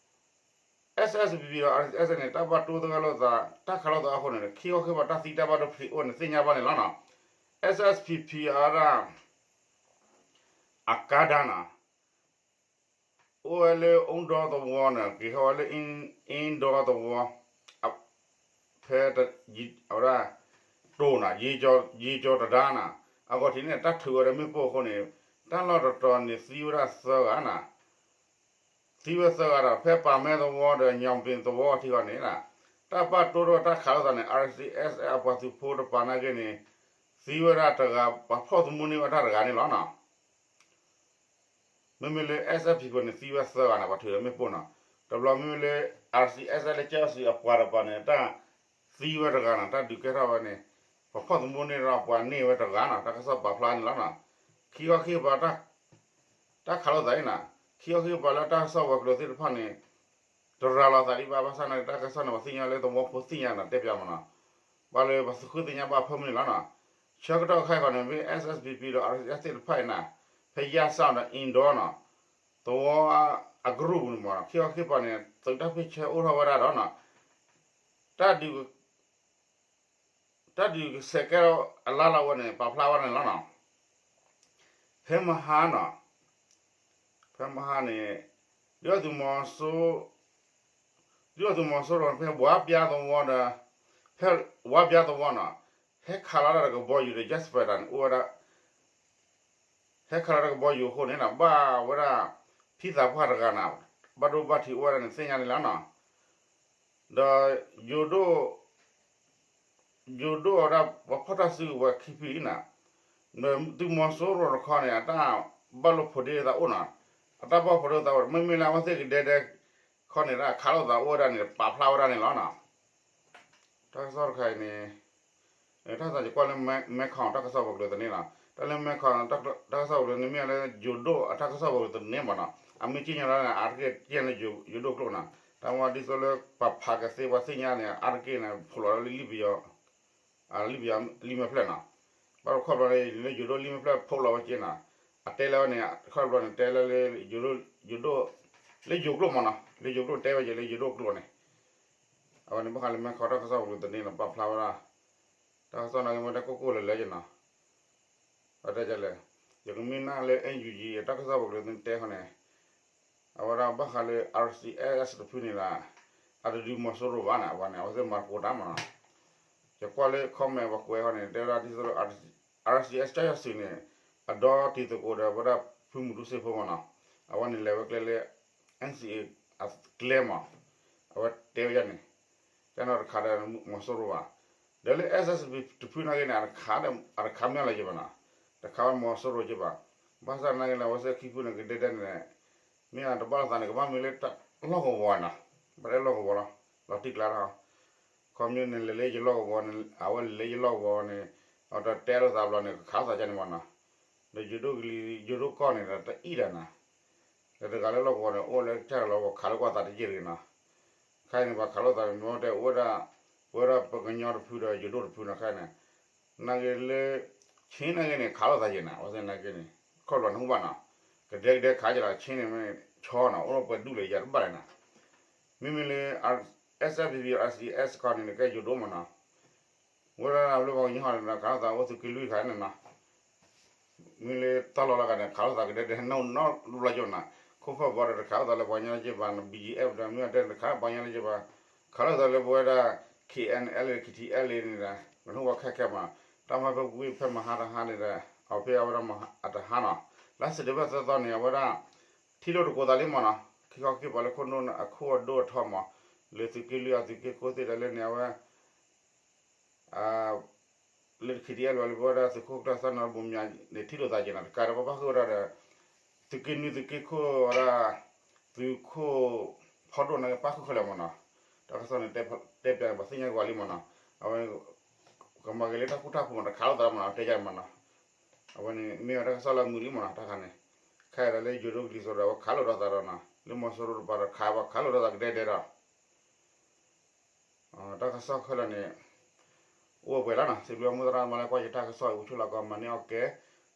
SSPP ဒီး RCSS န့ၣ် တၢ်ဘၣ်တိသဂၢၢ်လိာ်သး တၢ်ခးလိာ်သးအဃိန့ၣ် ခံခီခံကပၤတၢ်သံတၢ်ဘၣ်ဒိဘၣ်ထံးအိၣ်န့ၣ်သ့ၣ်ညါဘၣ်န့ၣ်လီၤနီၤ. SSPP အဝဲဒၣ် အကါဒါနီၤ, အိၣ်ဝဲလၢအ့ဒီသဝီန့ၣ် က့ၤဟီၣ်ဝဲလၢအ့ဒီသဝီ ဖဲ အဝဲဒၣ် တိၤနီၤ, ယ့ကၠီၤတဒါနီၤ, အဂီၢ်ထံးန့ၣ် တၢ်ထုးဝဲဒီးမ့ၣ်ပိၢ်အဃိန့ၣ် တၢ်လီၢ်တတီၤန့ၣ် သံဝဲဒၣ်သၢဂၤနီၤ, သံဝဲသၢဂၤဒီး ဖဲပၤမဲသဝီဒီး ညောင်ပင်သဝီထံဂီၤန့ၣ်နီၤ, တၢ်ဘၣ်တိထီၣ်တၢ်ခးလိာ်သးန့ၣ် RCSS အပှၤသုးဖိတပၤနာ်က့န့ၣ် သံဝဲဒၣ်တဂၤ ပှၤဖီၣ်သမူန့ၢ်ဝဲဒၣ်တဂၤန့ၣ်လီၤနီၤ. မ့မ့ၢ်လၢ SSPP န့ၣ် သံဝဲသၢဂၤန့ၣ် ပှၤထုးဒီးမ့ၣ်ပိၢ်နီၤ, တဘျီမ့မ့ၢ်လၢ RCSS လၢကၢ်စံးအပှၤတပၤန့ၣ် တၢ်သံဝဲတဂၤနီၤ, တၢ်ဒုးကဲထီၣ်ဝဲန့ၣ် ပှၤဖီၣ်သမူန့ၢ်ဒီးပှၤန့ၢ်ဝဲတဂၤနီၤ, တၢ်ကစီၣ်ပာ်ဖျါန့ၣ်လီၤနီၤ. ခံခီခံကပၤ တၢ်ခးလိာ်သးအံၤနီၤ, ခံခီခံကပၤလၢတၢ်ကစီၣ်ဝဲၤကျိၤသ့ၣ်တဖၣ်န့ၣ် တရၤလီၤသးဒံးဘၣ်, ဘၣ်ဆၣ်နာ်က့ တၢ်ကစီၣ်န့ၣ် ပှၤသ့ၣ်ညါလၢသဝီဖိသ့ၣ်ညါနီၤ, တဲပၠးမ့ၢ်နီၤ, ဘၣ်လၢပှၤသူၣ်ခုသ့ၣ်ညါဘၣ်အဖၢမုၢ်န့ၣ်လီၤနီၤ. ဆၢကတီၢ်ခဲအံၤန့ၣ် မ့ၢ် SSPP ဒီး RCSS သ့ၣ်တဖၣ်အံၤနီၤ, ဖဲယါစၢ်ဒီးအ့ဒီနီၤ, သဝီအကရူၢ်ပူၤန့ၣ်မ့ၢ်နီၤ, ခံခီခံကပၤန့ၣ် သုးတၢ်ဖ့ၣ်ဆၢအိၣ်ထီၣ်ဝဲဒၣ်ဒီးနီၤ, တၢ်ဒုး တၢ်ဒုးကဆဲးကဲထီၣ်အလါလီၤဝဲန့ၣ် ပာ်ဖျါဝဲန့ၣ်လီၤနီၤ. ဖဲမဟါနီၤ, ဖဲမဟါန့ၣ် ဒုးအသုးမီၤစိ ဒုးအသုးမီၤစိရိၤ ဖဲဝါပျါသဝီဒီး ဖဲဝါပျါသဝီနီၤ, ဟဲခးလီၤဒၣ်တကဘီယူၤဒီး jet fighter န့ၣ် အိၣ်ဝဲဒၣ် ဟဲခးလီၤတၢ်ကဘီယူၤအဃိန့ၣ်နီၤ ဘၣ်ဝဲဒၣ် ဖံသးပှၢ်တဂၤနီၤ ဘၣ်ဒိဘၣ်ထံးအိၣ်ဝဲဒၣ်န့ၣ် သ့ၣ်ညါန့ၣ်လီၤနီၤ. ဒီးယိၤဒိၣ် ယိၤဒိၣ်အဝဲဒၣ် ပှၤဖီၣ်တၢ်စုကဝဲၤခံဖုအံၤနီၤ, ဒီးသုးမီၤစိရိၤတခီန့ၣ် အတၢ်ဘၣ်လိာ်ဖိးဒ့သးအိၣ်နီၤ, အတၢ်ဘၣ်လိာ်ဖိးဒ့သးအိၣ် မ့မ့ၢ်လၢအဝဲသ့ၣ်ကဒဲဒဲခီန့ၣ် တၢ်ခးလိာ်သးအိၣ်ဝဲဒၣ်န့ၣ် ပာ်ဖျါဝဲဒၣ်န့ၣ်လီၤနီၤ. တၢ်ကစီၣ်တခါအံၤန့ၣ် တၢ်သးယကွၢ်လၢမဲခီတၢ်ကစီၣ်ပူၤကျိၤသန့ၣ်လီၤ. တၢ်လၢမဲခီတၢ်ကစီၣ်ပူၤကျိၤန့ၣ် မ့ၢ်လၢယိၤဒိၣ်အတၢ်ကစီၣ်ပူၤကျိၤသန့ၣ်မ့ၢ်နီၤ, အမ့ၢ်က့ၤညီလီၤန့ၣ် အါတက့ၢ်က့ၤန့ၣ်ယိၤဒိၣ်ကျိာ်နီၤ, တၢ်မ့ၢ်ဒ်သိးလၢပှၤဖးကသ့ပှၤသ့ၣ်ညါန့ၣ် အါတက့ၢ်န့ၣ် ဖိးလီၤလၢလံာ်ပယီၤ လံာ်ပယီၤလံာ်မဲာ်ဖျၢၣ်နီၤ, ဘၣ်တခီဘျီန့ၣ် လၢယိၤဒိၣ်လံာ်မဲာ်ဖျၢၣ်ဖိးလီၤဝဲက့ၤနီၤ, အတဲလၢဝဲန့ၣ် တခီဘျီန့ၣ် တဲလၢလၢယိၤဒိၣ် လၢယိၤကျိာ်မ့ၢ်နီၤ, လၢယိၤကျိာ်တဲဝဲက့ၤလၢယိၤဒိၣ်ကျိာ်န့ၣ် အဝဲန့ၣ်ဘၣ်ဃးလၢမဲခီတၢ်ကစီၣ်ပူၤကျိၤသန့ၣ်နီၤ ပာ်ဖျါဝဲဒၣ် တၢ်ကစီၣ်နာ်က့မ့ၢ်တၢ်ကိၢ်ကိၢ်လၢၤလၢယနီၤ, အတဲလဲၣ်, ယကမ့ၢ်နာ်လၢ NUG အတၢ်ကစီၣ်ပူၤကျိၤသန့ၣ်တဲဃီန့ၣ်, အဝဲဒၣ်ဘၣ်ဃးလၢ RCSS တဖုန့ၣ်ဒီး အတဒုးမီၤစိရိၤဘၣ်န့ၣ် အဝဲန့ၣ် အဝဲသ့ၣ်မၤသကိးတၢ်မ့ၢ်နီၤ, ယကွၣ်လၢ comment ပှၤကွဲးဃီန့ၣ် တဲဝဲဒၣ်ဒ်သိးလၢ RCSS ကၠီယီၤစုၤန့ၣ် အဒီတံၤသကိးဒီးဝဲဒၣ်ဖုမူတူစ့ဖိမ့ၢ်နီၤ, အဝဲန့ၣ်လဲၤဝဲကျဲလၢ NCA အကျဲမ့ၢ်, အဝဲတဲဝဲဒၣ်န့ၣ် ကန့ၣ်တခါဒီးမီၤစိရိၤဘၣ်, ဒီးလၢ SSPP တဖုနာ်က့န့ၣ် အတခးမ့ၢ်လီၤက့ၤဘၣ်နီၤ, တခးဝဲမီၤစိရိၤက့ၤဘၣ်, ဘၣ်ဆၣ်နာ်က့လၢအဝဲသ့ၣ်ခံဖုန့ၣ် ကဒဲဒဲန့ၣ် မ့ၢ်အတဘၣ်လိာ်သးန့ၣ် ကဘၣ်မ့ၢ်လၢလီၢ်ကဝီၤနီၤ, ဘၣ်လၢလီၢ်ကဝီၤလီၤ, လီၤတံၢ်ကျါထီၣ်, ခီပညီန့ၣ် လဲၤလၢယလီၢ်ကဝီၤန့ၣ် အဝဲလဲၤလၢယလီၢ်ကဝီၤန့ၣ် အဝဲတတဲလိာ်သးဘျီန့ၣ် ကခးလိာ်သးကန့ၣ်မ့ၢ်နီၤ, ဒီးယိၤဒိၣ်ကလံၤ ယိၤဒိၣ်ကီၢ်န့ၣ်ဒီးတအံၣ်ဒၣ်နီၤ, ဒီးတဂၤလၢလီၢ်ကဝီၤန့ၣ် အိၣ်လၢကစၢ်လီၤ ခးလိာ်ကွၢ်သးတယံာ်တဂ့ၤနီၤ, ခဲအံၤန့ၣ် ပှၤခးလိာ်သးန့ၣ် မ့ၢ်တဲအိၣ်ဝဲဒၣ် ပဝဲဒၣ်ပကညီတဖုဒီးယိၤဒိၣ်တဖုနီၤ ခဲအံၤန့ၣ်, နာ်က့လၢ ချင်းနာ်က့န့ၣ် ခးလိာ်သးယဲၢ်နီၤ အဝဲသ့ၣ်နာ်က့န့ၣ် ခီၣ်ဘျီန့ၣ်ဟူဘၣ်နီၤ, ကဒဲကဒဲခးက့ၤလီၤ ချင်းန့ၣ်မ့ၢ်ဆီနီၤ အိၣ်ဒီးပှဲၤဒူၣ်လၢယၤတဘၣ်လဲၣ်နီၤ, မ့မ့ၢ်လၢ SSPP RCSS ခီန့ၣ် ကဲယိၤဒိၣ်မ့ၢ်နီၤ, ဝဲဒၣ်လၢပှၤကညီဟီန့ၣ်ဒီး ခးလိာ်သးအိၣ်သုးက့လွံၢ်ခါန့ၣ်နီၤ မ့ၢ်လၢတၢ်လီၢ်လၢကန့ၣ် ခးလိာ်သးကဒဲဒဲနီၢ်နီၢ်ဘျီက့ၤနီၤ, ခိၣ်ဖၢၣ်ဘီဒီးတခးလိာ်သးလၢပှၤကညီလၢက့ၤဘၣ်နီၤ BGF ဒီးမ့ၢ်အတဲတခးပှၤကညီလၢက့ၤဘၣ်, ခးလိာ်သးလၢပဝဲဒၣ် KNLA KTLA န့ၣ်ဒီး ပနၢ်ဟူဝဲခဲခဲမး, တၢ်မၤဖဲဝံၤဖဲမဟါတဟါန့ၣ်ဒီး အဖဲအဝဲဒၣ်မဟါအတဟါနီၤ, လါစဲးပထ့ဘၢၣ်သၢသီန့ၣ် အဝဲဒၣ် ထံၣ်လိာ်သကိးသးလံမ့ၢ်နီၤ, ခံခီခံကပၤလၢခိၣ်နူာ်အခိၣ်အဒိၣ်အထီမး, လၢသုးက့လွံၢ်အသုးက့ခိၣ်သ့ၣ်ဒီးလၢန့ၣ် အဝဲ လၢ KTLA လီၤလၢပဝဲဒၣ်သုးခိၣ်ကျၢၢ်သၣ်နီၣ်ဘိမၠးန့ၣ် ထံၣ်လိာ်သးက့ၤနီၤ, တကးဒီးပဘၣ်ဃုာ်ဝဲဒၣ်ဒီး သုးက့နွံသုးက့ခိၣ်ဝဲဒၣ် သုးခိၣ်ဖီဒိၣ်န့ၣ် ပၣ်ဃုာ်ခဲလၢာ်မ့ၢ်နီၤ, တၢ်ကစီၣ်န့ၣ် တဲပၠးပှၤသ့ၣ်ညါက့ၤဝဲလံမ့ၢ်နီၤ, အဝဲ ကမၤဂ့ၤလၢတၢ်ဃူတၢ်ဖိးမ့ၢ်တခးလိာ်သးမ့ၢ်နီၤ တဲယါမ့ၢ်နီၤ, အဝဲန့ၣ်မ့ၢ်ဝဲတၢ်ကစီၣ်လၢအမုာ်လံမ့ၢ်နီၤ တၢ်ခါန့ၣ်, ခဲအံၤဒီးလၢယိၤဒိၣ်ကလံၤစိးဒီး အဝဲခးလိာ်ဒီးသးဒီးနီၤ, လၢမီၤစိရိၤတပၤဒီးခးဘၣ်ခးလိာ်ဒီးသးကဒဲဒဲဒီး တၢ်ကစီၣ်ခဲလၢာ်န့ၣ် အိၣ်ဝဲပှဲၤလီၤနီၤ, စံးဘျုးမိၢ်သရၣ်သမါလၢကွၢ်ယတၢ်ကစီၣ်အံၤ အိၣ်ဆူၣ်လီၤကီး မၤန့ၢ်အီၣ်ကဲ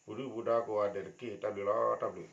ပူၤဒုၣ်ပူၤဒါကိးဂၤဒဲးတက့ၢ်. တၢ်ဘျုးလီၤ တၢ်ဘျုး